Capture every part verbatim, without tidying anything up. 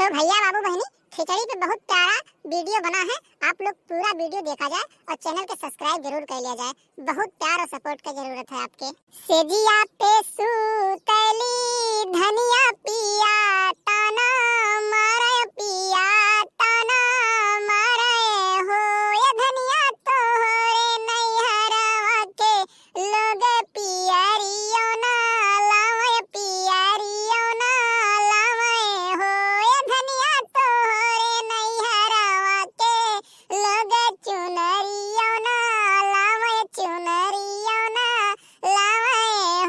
तो भैया बाबू बहनी, खिचड़ी पे बहुत प्यारा वीडियो बना है, आप लोग पूरा वीडियो देखा जाए और चैनल के सब्सक्राइब जरूर कर लिया जाए। बहुत प्यार और सपोर्ट का जरूरत है आपके। सेजिया पे सूतली धनिया पिया, ताना मारे पिया, ताना मारे हो। ये धनिया तोहरे नैहरवा के लोग पियरियो ना लावे, पियरियो ना लावे हो। ये धनिया तोहरे नैहरवा के लोग चुनरियो ना लावे, चुनरियो ना लावे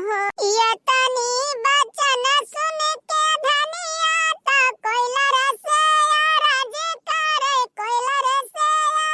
हो। ये तनी बचन सुन के धनिया त कोइलर से अरज करे, कोइलर से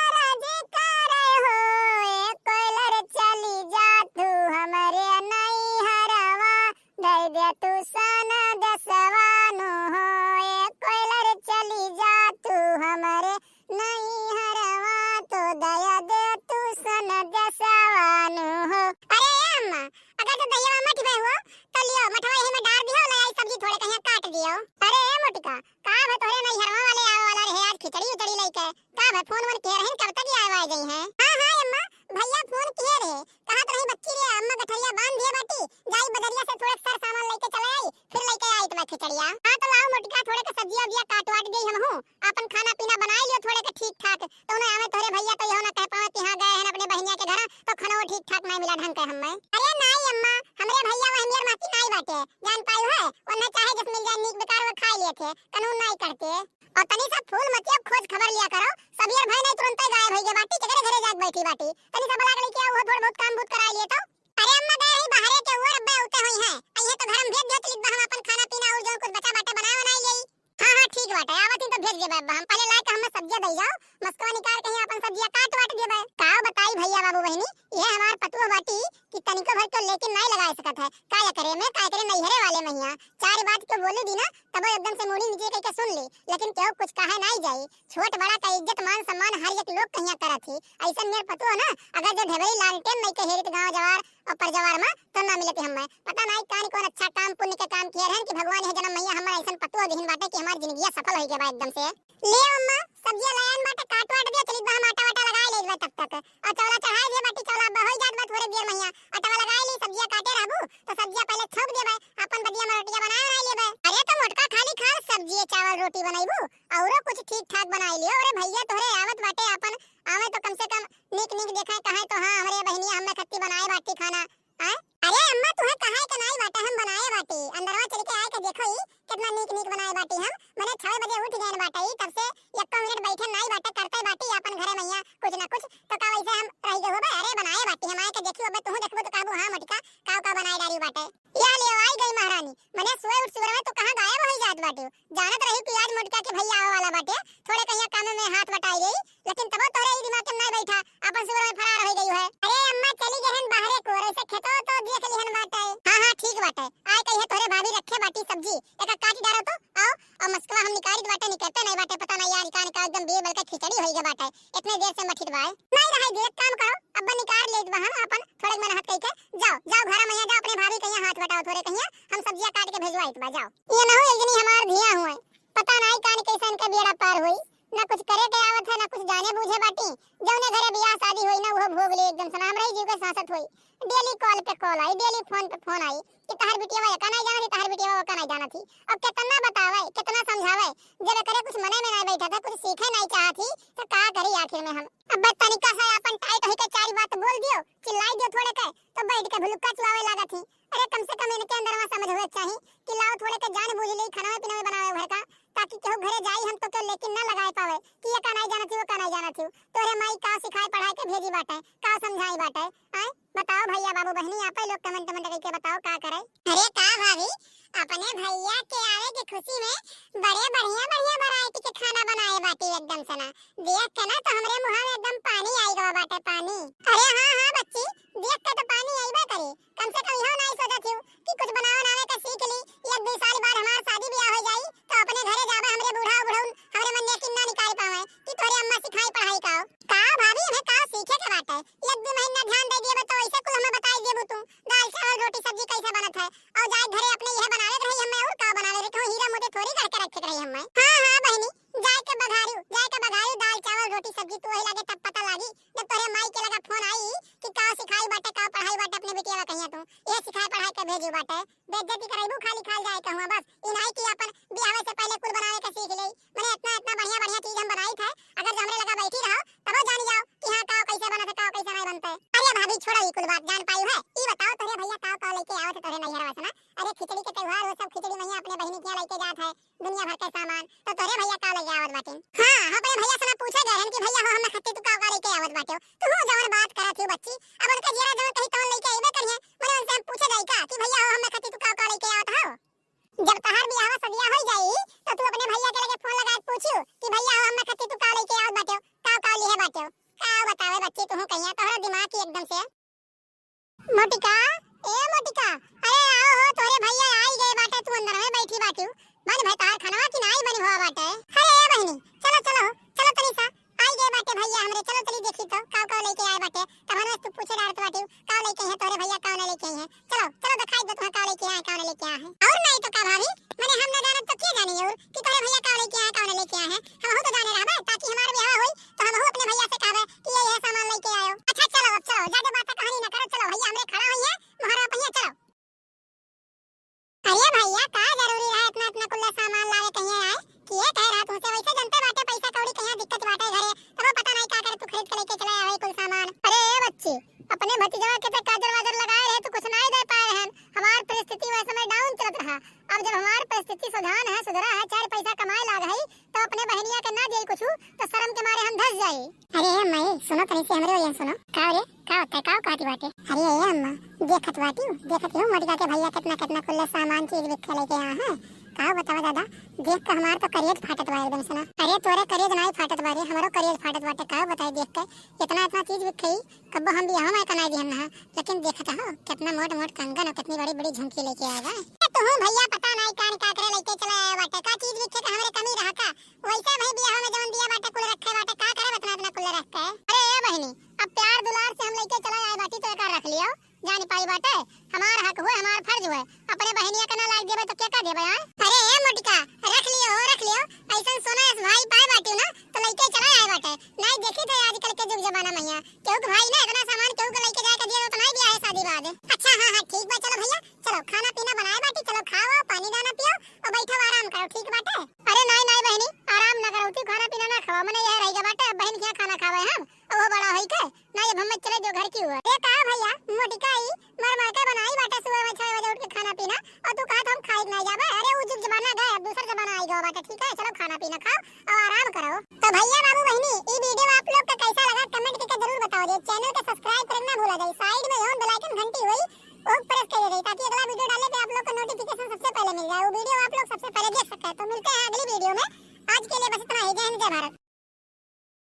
अरज करे हो। ए कोइलर चली जा तू हमरे नैहरवा, दे दे तू सन दसवानु हो। ए कोइलर चली जा तू हमरे नैहरवा तो दया दे तू सन दसवानु हो। अरे ए अम्मा, अगर तो दहिया मठ बे हो, तो लियो, मठवा यही में डार दियो, ले आई सब्जी थोड़े कहीं काट दियो। अरे ए मोटिका, का भे तोहरे नैहरवा वाले आवे वाला रहे, आज खिचड़ी उचड़ी लइके, का भे फोन वोन किहे रहिन, कब तक आवे आ जाई हैं? हाँ, हाँ अम्मा, भैया फोन किहे रहे, कहत रही बच्ची रे, अम्मा गठरिया बांध दिए बाटी, जाई बजरिया से थोड़े सर सामान लइके चले आई, फिर लइके आई तुम्हें खिचड़िया। हाँ तो लाओ मोटिका, थोड़े के सब्जिया उब्जिया काट वाट देई हमहू, आपन खाना पीना बनाई लियो थोड़े के ठीक ठाक। तो उन्हें आवे तोहरे भैया तो यहो ना कह पावे कि हाँ गए हैं अपने बहनिया के घर, तो खाना वो ठीक ठाक नहीं मिला ढंग के हमें। अरे नाई अम्मा, हमरे भैया वह मेर माटी नाई बाटे, जान पाई है, उन्हें चाहे जस मिल जाए नीक बेकार वो खाई लिए थे, कानून नाई करते। और तनी सा फूल मतिया खोज खबर लिया करो, सबियर भाई नहीं तुरंत गायब हो गए बाटी, केकरे घरे जाके बैठी बाटी, तनी सा बला के लेके आओ, वो थोड़ा बहुत काम बूत करा लिए तो। अरे अम्मा गए रही बाहरे के, वो अब्बे उते हुई हैं, अइहे तो घर में भेज दियो, चलित बा हम अपन खाना पीना और जो कुछ बचा बाटे बनाए बनाए ले। हाँ, हाँ, ठीक बाटे, आवत ही तो भेज देबे अब्बा हम। पहले लाके हमें सब्जिया दे जाओ, मस्कवा निकाल के ही अपन सब्जिया काट वाट देबे। का बताई भैया बाबू बहिनी, ये हमार पतुआ बाटी कि तनिको भर के लेकिन नहीं लगा सकत है। का एकरे में, का एकरे नैहरे वाले में हिया। चार बात के बोली दी ना, तब एकदम से मुड़ी नीचे करके सुन ली, लेकिन केहू कुछ कहे नहीं जाई। छोट बड़ा का इज्जत मान सम्मान हर एक लोग कहिया करत ही। ऐसन मेर पतुआ ना, अगर जो ढेबरी लालटेन नहीं के हेरित गाँव जवार और परजवार में तो ना मिलती हमें। पता नहीं कान कौन अच्छा काम पुण्य के काम किए रहन कि भगवान यह जन्म मैया हमारे ऐसन पतुआ दिहिन बाटे कि हमारी जिंदगिया सफल हो गया बा एकदम से। ले अम्मा, सब्जिया लायन बाटे, काट वाट दिया, चलित बा हम आटा वाटा लगाए ले बा तब तक। और चौला चढ़ाए दे बाटी, चौला अब हो जात बा थोड़े देर मैया। आटा वाला लगाए ले, सब्जिया काटे रहबू तो सब्जिया पहले छोंक देबे, अपन बदिया में रोटिया बनाए बनाए लेबे। अरे तो मोटका खाली खाल सब्जिया चावल रोटी बनाईबू, औरो कुछ ठीक ठाक बनाए लियो। अरे भैया तोहरे आवत बाटे, अपन आवे तो कम से कम नीक नीक देखाए, कहे तो हाँ हमरे बहनिया हमें खत्ती बनाए बाटी खाना। आय? अरे अम्मा, तुहे कहाए के नाई बाटे, हम बनाए बाटी। अंदरवा चल के आए के देखो ही, कितना नीक नीक बनाए बाटी हम। मने छवे बजे उठ गए बाटे ही, तब से एको मिनट बैठे नाई बाटे, करते बाटी अपन घरे मैया कुछ ना कुछ। तो का वैसे हम रह गए होबे? अरे बनाए बाटी हम, आए के देखियो, अबे तुहू देखबो तो कहबो, "हाँ मोटिका, का का बनाए डारी बाटे।" या ले आई गई महारानी, मने सोए उठ सुबह में तो कहाँ गायब हो जात बाटी। जानत रही कि आज मोटिका के भैया आवे वाला बाटे, थोड़े कहिया काम में हाथ बटाई गई, लेकिन तबो तोहरे ई दिमाग में नाई बैठा, अपन सुअर में फरार हो गई है। अरे अम्मा चली गई हन बाहरे को, ऐसे खेतो तो देख लिहन बाटे। हाँ, हाँ, ठीक बाटे। आए कहिए तोहरे भाभी रखे बाटी सब्जी, एका काट डारो तो, आओ, और मस्कवा हम निकालित बाटे, निकलते नहीं बाटे, पता नहीं यार, कान का एकदम बीर बल के खिचड़ी होई गए बाटे, इतने देर से मठित बाए। नहीं रहे जी, एक काम करो, अब निकाल लेत बा हम अपन, थोड़े मेहनत कइके, जाओ, जाओ घर में जाओ, अपने भाभी कहिया हाथ बटाओ, थोड़े कहिया हम सब्जियां काट के भेजवाइत बा, जाओ। ये ना हो, एक जनी हमार धिया हुए, पता नहीं कान कैसे इनका बेड़ा पार हुई, ना कुछ करे के आवत है, ना कुछ जाने बूझे बाटी। जौने घरे बियाह शादी होई ना, उहो भोग ले एकदम से, ना हमरे जीव के सांसत होई। डेली कॉल पे कॉल आई, डेली फोन पे फोन आई कि तहार बिटिया एका नहीं जानत ही, तहार बिटिया ओका नहीं जानत ही। अब कितना बतावे, कितना समझावे, जब एकरे कुछ मने में नहीं बैठा था, कुछ सीखे नहीं चाहत ही, तो का करी आखिर में हम? अब बस तनिका सा अपन टाइट होई के चार बात बोल दियो, चिल्लाई दियो थोड़े के, तो बैठ के भुलुक्का चुआवे लागत ही। अरे कम से कम इनके अंदर वहाँ समझ होवे चाहिए कि लाओ थोड़े के जान बूझ ले, खाना पीना में बनावे घर का, ताकि केहू घरे जाई हम तो केहू लेकिन ना लगाए पावे कि ये का नहीं जानत ही, वो का नहीं जानत ही। तोरे माई का सिखाए पढ़ाए के भेजी बाटे, का समझाई बाटे, आय? बताओ भैया बाबू बहनी, आप लोग कमेंट कमेंट करके बताओ का करे। अरे का भाभी, अपने भैया के आवे के खुशी में बड़े बढ़िया बढ़िया वैरायटी के खाना बनाए बाटी एकदम से ना, देख के ना तो हमरे मुंह में एकदम पानी आई गवा बाटे, पानी। अरे हाँ हाँ बच्ची, देख के तो पानी आईबे करे। कम से कम इहो नाई सोचत हियो कि कुछ बनावे नावे के सीख ली, एक दो साल बाद हमार शादी ब्याह हो जाई तो अपने घरे जाबे, हमरे बूढ़ा बुढ़ऊ हमरे मन लेकिन ना निकाल पावे कि तोरे अम्मा सिखाई पढ़ाई का। का भाभी, हमें का सीखे के बाटे? एक दो महीना ध्यान दे देबे तो ऐसे कुल हमें बताई देबू तू, दाल चावल रोटी सब्जी कैसे बनत है, और जाए घरे अपने यह बनावे के रही, हमें और का बनावे रही, कहूँ हीरा मोती थोड़ी गढ़ के रखे के रही हमें। हाँ, हाँ बहिनी, जाए के बघारियो, जाए के बघारियो, दाल, चावल, रोटी, सब्जी, तू वही लागे तब पता लागी, जब तोहरे माई के लगा फोन आई कि का सिखाई बाटे, का पढ़ाई बाटे अपने बिटिया ला, कहिया तू ये सिखाए पढ़ाए के भेजी बाटे। बेइज्जती करैबू खाली खाल जाए के हुआ बस। ई नाई कि अपन बियाह से पहले कुल बनावे के सीख लेई। मने इतना, इतना बढ़िया, बढ़िया चीज हम बनाई थे, अगर जो हमरे लगा बैठी रहो, तबो जानी जाओ कि हाँ, काव कैसे बनत है, काव कैसे नहीं बनते। अरे भाभी, छोड़ो ई कुल बात, जान पाई है। ई बताओ, तोहरे भैया काव काव लेके आवत है तोहरे नैहरवा से ना? अरे खिचड़ी के त्योहार हो, सब खिचड़ी मैया अपने बहिनी के यहाँ लेके जात है, दुनिया भर के सामान। तो तोहरे भैया काव लेके आवत बाटे? हाँ, हम अपने भैया से ना पूछे गए रहन कि भैया हो, हमें खातिर तू काव काव लेके आवत बाटे हो? तू हो जवन बात करत ही बच्ची, अब उनका जियरा जवन कही तवन लेके अइबे करिए। मने उनसे हम पूछे जाई का कि भैया हो, हमें खातिर तू काव काव लेके आवत हो? जब तहार बियाहवा सदिया होई जाई, तो तू अपने भैया के लगे फोन लगा के पूछियो कि भैया हो, हमें खातिर तू काव लेके आवत बाटे हो, काव काव लिहे बाटे हो। का बतावे बच्ची, तू कहिया तोहरा दिमाग की एकदम से। मोटिका, ए मोटिका, अरे आओ हो, तोहरे भैया आई गए बाटे, तू अंदर में बैठी बाटू। बन भाई तहार खनवा की नाई बनी हुआ बाटे। अरे ए बहिनी, चलो, चलो, चलो तनी सा, आई गए बाटे भैया हमरे, चलो चली देखी तो काव काव लेके आए बाटे। तब हम तू पूछे डारत बाटू, काव लेके आई है तोहरे भैया, काव ना लेके आई है। चलो, चलो, दिखाई दो तुम्हें काव लेके आए, काव ना लेके आए हैं। और नहीं तो का भाभी, मने हम ना जानब तो के जानी और कि तोहरे भैया काव लेके आए, काव ना लेके आए हैं। हमहू तो जाने रहबे, ताकि हमार बियाह होई तो हमहू अपने भैया से कहबे कि ये, ये सामान लेके आयो। अच्छा चलो, अब चलो, ज्यादा बात कहानी ना करो, चलो भैया हमरे खड़ा होई है, मोहरा पहिया, चलो। अरे भैया, का जरूरी रहा इतना, इतना कुल्ला सामान लावे कहिया आए? कि ये कहे रहा तुमसे, वैसे जनते बाटे पैसा कौड़ी कहिया दिक्कत बाटे घरे, तब पता नहीं का करे तू खरीद के लेके चला आवे कुल सामान। अरे ए बच्ची, अपने भतीजवा के तो काजर वाजर लगाए रहे, तू कुछ नहीं दे पाए रहन। हमार परिस्थिति वह समय डाउन चलत रहा, अब जब हमार परिस्थिति सुधान है, सुधरा है, चार पैसा कमाए लाग है, तो अपने बहनिया के ना देई कुछ, तो शर्म के मारे हम धस जाई। अरे ए माई, सुनो तनी से हमरे ओरिया सुनो। का रे, का होता है, का कहती बाटे? अरे ए अम्मा, देखत बाटी, देखत हो मोटिका के भैया कितना, कितना कुल्ला सामान चीज बिखे लेके आए हैं। का बतावा दादा, देख के हमार तो करेज फाटत बा एकदम से ना। अरे तोरे करेज नाई फाटत बा रे, हमरो करेज फाटत बाटे। का बताई देख के, इतना, इतना चीज बिखे, कब्बो हम बियाह में कनाई दिहन ना। लेकिन देखत हो, कितना मोट मोट कंगन और कितनी बड़ी बड़ी झुमकी लेके आए बा। ए, तुहू भैया पता नाई कान का करे लेके चला आया बाटे। का चीज बिखे का हमरे कमी रहा का? वैसे भाई बियाह में जवन दिया बाटे कुल रखे बाटे, का करे इतना इतना कुल रख के? अरे ए बहिनी, अब प्यार दुलार से हम लेके चला आए बाटी तो एकर रख लियो, जान पाई बाटे, हमार हक हुए, हमार फर्ज हुए, अपने बहनिया के ना लाग देबे तो के का देबे, हाँ? अरे ए मोटिका, रख लियो हो, रख लियो, ऐसन सोना ऐस भाई पाए बाटी ना तो लेके चला आए बाटे, नाई देखी थे आजकल के जुग जमाना मैया। केहू के भाई ना इतना सामान केहू के लेके जाए के दिया तो नहीं दिया है शादी बाद। अच्छा, हाँ, हाँ, ठीक बा, चलो भैया, चलो खाना पीना बनाए बाटी, चलो खाओ, पानी दाना पियो और बैठो आराम करो, ठीक बाटे? अरे नाई, नाई बहिनी, आराम ना करो, तू खाना पीना ना खाओ, मने यह रह गया बाटे, अब बहन के यहाँ खाना खावे हम, अब वो बड़ा होई के, नाई अब हम चले जो घर की हुआ। ए का भैया, मोटिका ई मर मर के बनाई बाटे सुबह में छह बजे उठ के खाना पीना, और तू कहत हम खाई के नाई जाबे? अरे वो जुग जमाना गए, अब दूसर जमाना आई गवा बाटे, ठीक है? चलो खाना पीना खाओ और आराम करो। तो भैया बाबू बहिनी, ई वीडियो आप लोग का कैसा लगा कमेंट करके जरूर बताओ जे। चैनल के सब्सक्राइब करना ना भूला जाए। साइड में जौन बेल आइकन घंटी हुई वो प्रेस कर दे ताकि अगला वीडियो डाले पे आप लोग को नोटिफिकेशन सबसे पहले मिल जाए, वो वीडियो आप लोग सबसे पहले देख सकते हैं। तो मिलते हैं अगली वीडियो में, आज के लिए बस इतना ही। जय हिंद, जय भारत।